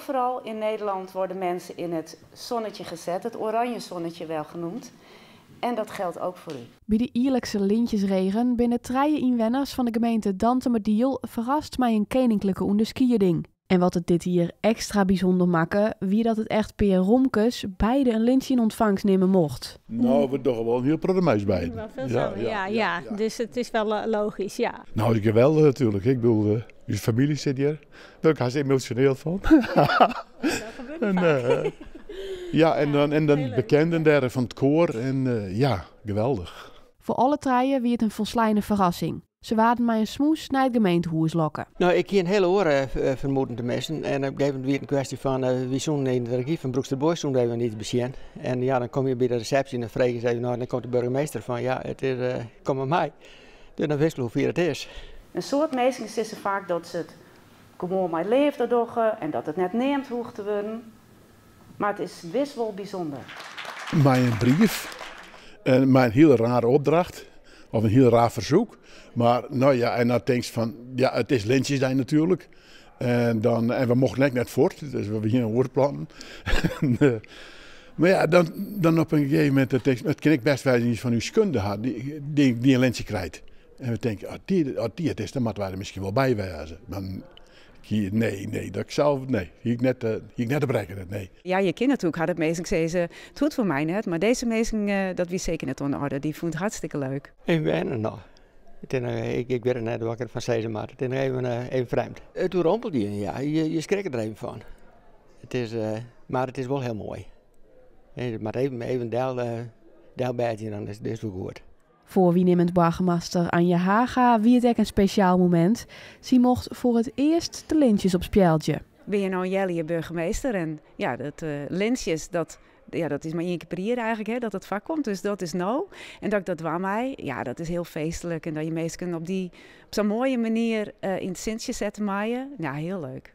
Overal in Nederland worden mensen in het zonnetje gezet, het oranje zonnetje wel genoemd. En dat geldt ook voor u. By de jierlikse lintjesregen binne trije ynwenners fan de gemeente Dantumadiel ferrast mei in keninklike ûnderskieding. En wat it dit jier ekstra bysûnder makke, wie dat it echtpear Romkes beide in lintsje yn ûntfangst nimme mocht. No, we dogge wol in hiel protte mei ús beiden. Wel veel samen, ja. Dus it is wel logysk, ja. No, is geweldich natuerlik. Ik bedoel, ús famylje sit hjir. Dêr wurd ik hast emosjoneel fan. Dat gebeurt niet vaak. Ja, en dan, en dan bekenden dêr fan it koar. En ja, geweldich. Foar alle trije wie it in folsleine ferrassing. Se waarden mei in smûs nei it gemeentehûs lokke. No, ik hie in hiele oare fermoeden teminsten. En op in gegeven momint wie it in kwestje fan, wy soenen yn it argyf fan Broeksterbosk soenen even iets besjen. En ja, dan komme je by de resepsje en dan freegje se even nei en dan komt de burgemeester fan, ja, it is, kom mar mei. Dus dan wist ik hoe fier it is. In soad minsken sizze faak dat se it gewoan mei leafde dogge en dat it net neamd hoecht te wurden. Mar it is wis wol bysûnder. Mei in brief en mei in hiele rare opdracht of in hiel raar fersoek. Mar no ja, en dan tinkst fan, ja, it is Lintsjesdei natuerlik. En, dan, en we mochten ek net fuort, dus we hiene oare plannen. Mar ja, dan, dan op in gegeven momint tinkst, it kin ek bêst wêze ien fan ús kunde ha dy't in lintsje krijt. En we tinke, as dy it is, dan moatte wy der miskien wol by wêze. Dan, nee, nee, dat ik sels, nee, hie ik net, hie ik net op rekkene, nee. Ja, je kinne natuerlik ha dat minsken sizze, it hoecht foar my net, mar dizze minsken, dat wie seker net oan de oarder. Dy fûnen it hartstikke leuk. Even wennen noch. It is noch, ik wit it net wat ik derfan sizze moat. It is noch even, even frjemd. It oerrompelt je, ja. Je skrikke der even fan. It is, mar it is wol hiel moai. It moat even, even del, delbêdzje, dan is it wol goed. Foar waarnimmend boargemaster Anja Haga wie it ek in spesjaal momint. Sy mocht foar it earst de lintsjes opspjeldzje. Bin je no in healjier burgemeester en ja, dat lintsjes, dat, ja, dat is mar ien kear per jier eigentlik, hè, dat it foarkomt. Dus dat is no. En dat ik dat dwaan mei, ja, dat is hiel feestlik. En dat je minsken op dy, op sa'n moaie manier yn it sintsje sette meie, ja, hiel leuk.